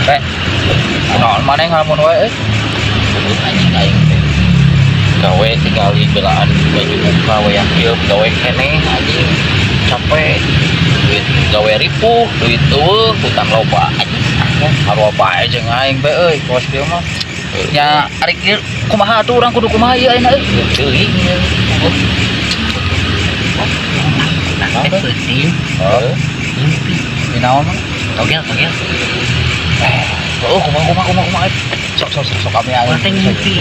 Be. Naon maneh ngalamun wae euy? Anjing, aing teh gawe tinggal belaan baju buka we, kieu gawe keneh, anjing, capek. Duit gawe ripuh, duit euweuh, hutang loba, anjing. Haru bae jeung aing, Be, euy, kos kieu mah. Nya ari kieu kumaha atuh, urang kudu kumaha ieu ayeuna euy? Teuing. Nah, teh penting Heeh. mimpi. Di naon mah? Togel, togel. Eh, oh, kumaha, kumaha, kumaha, kumaha? Sok, sok, sok, sok, kami aing. Urang teh ngimpi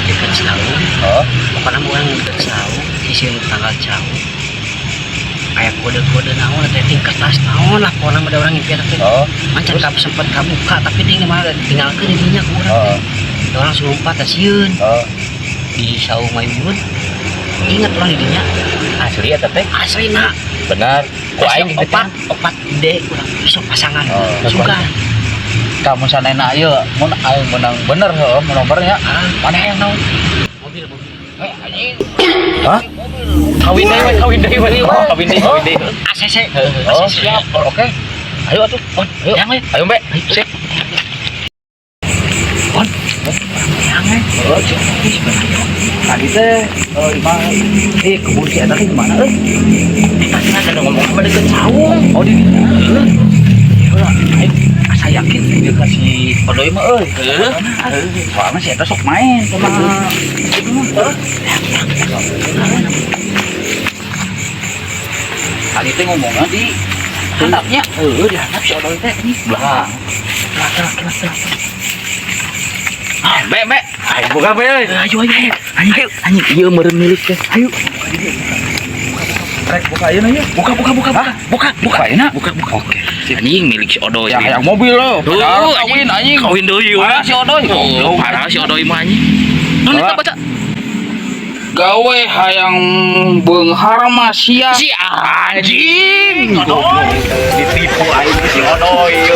deket saung. Heeh. Pokoknya urang deket saung, sisi tanggal saung. Kayak kode-kode naon teh, ting kertas naon lah, pokoknya mah da urang ngimpi eta teh. Heeh. Macan kap sempet kabuka, tapi ting mah tinggalkeun di dinya ku urang teh. Heeh. Da urang langsung lompat da sieun Heeh. di saung mayuyun. Ingat urang di dinya. Asli eta teh? Asli nak. Benar ku aing gitu. Opat opat D urang besok pasangan. Oh, suka. Kamu sanena ieu mun aing menang bener, heuh, mun nomornya. Ah. Maneh hayang naon? Mobil, mobil. Eh, anjing. Hah? Kawin deui we, kawin deui we, kawin deui, kawin deui. ACC. Oh, siap. Oke. Ayo atuh. On, ayo. Yang we. Ayo, Mbak. Sip. On. Yang we. Oh, siap. Tadi teh oh, di mana? Eh, kebun si eta teh di mana euy? Eta teh ada ngomong sama deket saung. Oh, di dinya. Heeh. Heula, aing asa yakin dia kasih Odoy mah euy. Heeh. Soalnya si eta sok main sama itu mah. Heuh. Tadi teh ngomongnya di handapnya. Heeh, di handap si Odoy teh. Ini belakang. Kelak, kelak, kelak, kelak. Ah, Be, Be. Ayo buka, Be. Ayo, ayo, ayo, Ayo, anjing, ieu meureun milik teh. Ayo. Rek buka ayeuna ieu. Buka, buka, buka, buka, buka, buka. Buka ayeuna. Buka, buka. Oke. Anjing, milik si Odoy. Ya hayang mobil lo. Tuh, Padahal kawin, anjing. Kawin deui we. Parah si Odoy. Oh, parah si Odoy mah, anjing. Nun eta baca. Gawe hayang beunghar mah sia. Si anjing. Goblok. Ditipu aing si Odoy.